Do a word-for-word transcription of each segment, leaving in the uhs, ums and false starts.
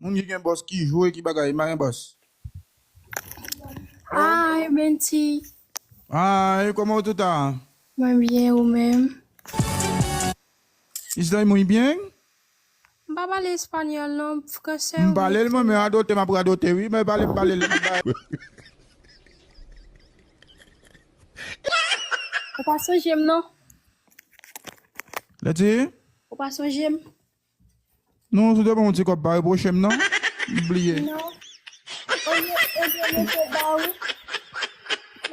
Moun ki gen bòs ki jwe, ki bagay, pa gen bòs. Hi, Benty. Hi, ¿cómo tú estás? Mwen byen, ou menm? ¿Estás muy bien? M pa pale espanyòl non, fransè. M pale l mwen, men radote m ap radote wi, men pale m pale l. Ou pa sonje m non. Leti? Ou pa sonje m. Non, si w te ban m yon ti kòb, pa repwoche m non. M bliye. Non. Olye, olye mwen te ba ou,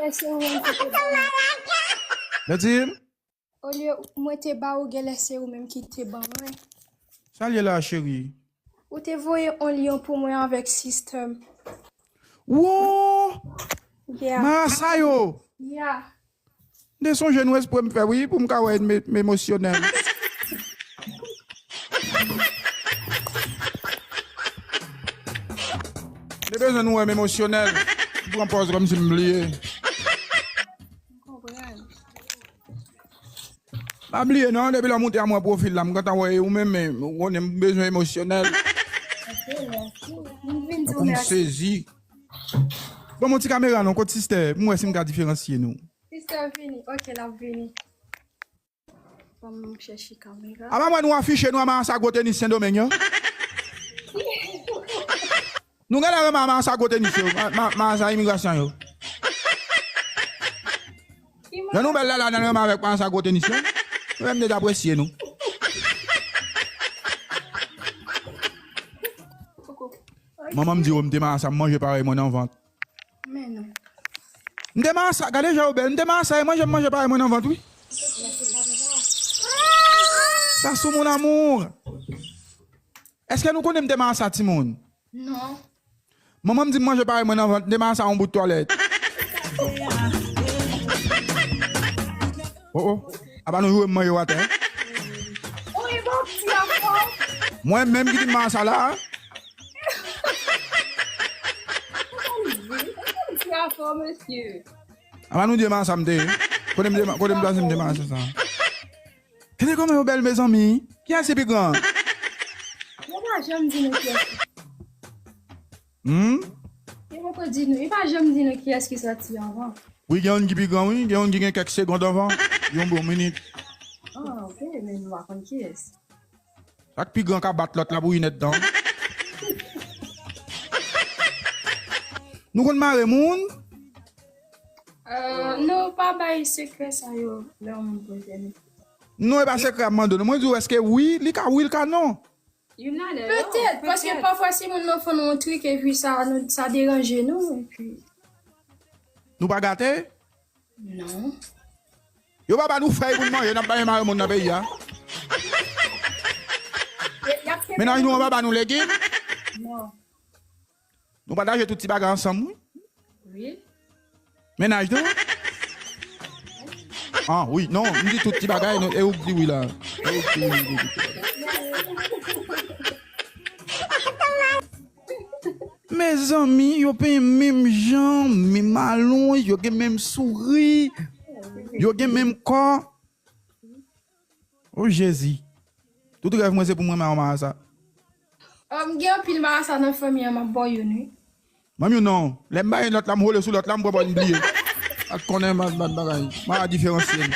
lè se ou menm ki te ba mwen. Leti? Olye mwen te ba ou, genlè se ou menm ki te ban mwen. Sa l ye la, cheri? Ou te voye yon lyen pou mwen avèk sistè m. Wo! Yeah. Marasa yo! Yeah. M te sonje nou espre m fè wi, pou m ka wè m, m emosyonèl. M te bezwen nou wè m emosyonèl. M pran pòz kòmsi m bliye. M konprann. Pa bliye non, depi lè w moute a mwen pwofil la, m gentan wè e ou menm, men ou konnen m bezwen emosyonèl. Ok, mèsi. M vin di w mèsi. Tankou m sezi. Ban m yon ti kamera non, kot sistè, pou m wè si m ka diferansye nou. Sistè vini, ok, l ap vini. Ban m chèche kamera. Apa mwen nou afiche nou a Marasa gwo tenis Sendomeng yo. Nou genlè renmen a Marasa gwo tenis yo, ma, ma, Marasa imigrasyon yo. Jan nou bèl la la nan renmen avèk Marasa gwo tenis yo. Nou menm deja apresye nou. Manman m di yo m te Marasa, m manje parèy mwen nan vant. Men non. M te Marasa, gade jan yo bèl, m te Marasa, e manje m manje parèy mwen nan vant wi. Sa sou mon amour. Èske nou konnen m te Marasa timoun? Non. Manman m di m manje parèy mwen nan vant, m te Marasa yon bout twalèt. Oh oh. Apa nou joure m manje w atè? Ou e bon ti anfò. Mwen menm ki di m Marasa la. Ou konn di, ou konn di afò, mesye. Apa nou di e Marasa m te ye? Kote m te, kote m plase m te Marasa sa? Gade kòman yo bèl, mezanmi. Kiyès ki pi gran? Yo pa janm di nou kiyès. Hmm? Yo poko di nou, yo pa janm di nou kiyès ki sòti anvan. Wi, gen youn ki pi gran, wi. Gen youn ki gen kèk segond anvan. Yon bon minit. Ah, ok, men nou pa konn kiyès. Sa k pi gran ka bat lòt la pou rinèt dan. Nou konn mare moun? Euh, non, pa bay sekrè sa yo lè yon moun pran tèm. Non, e pa sekrè ap mande w. Mwen di w èske wi, li ka wi, li ka non. Youn nan de yo. Petèt, paske pafwa si moun nan fè nou yon trik epi sa, nou, sa deranje nou, epi. Nou pa gate? Non. Yo pa ba nou fèy pou n manje, n ap bay mare moun nan peyi a. Mennaj nou an pa ba nou legim? Non. Nou pataje tout ti bagay ansanm, wi. Wi. Mennaj tou? Ah, wi. Non, m di tout ti bagay, non, e ou k di wi la. E ou k di wi, wi, wi. Mezanmi, yo penyen menm jan, menm alonj, yo gen menm souri, yo gen menm kò. O Jezi. Tout rèv mwen se pou mwen renmen yon marasa. M gen anpil marasa nan fanmi an, m ap ba w youn, wi. Ban m youn non. Lè m ba youn lòt la, m wole sou lòt la, m pran bò, m bliye. Ak konnen m, m, m bagay. M a diferansye m.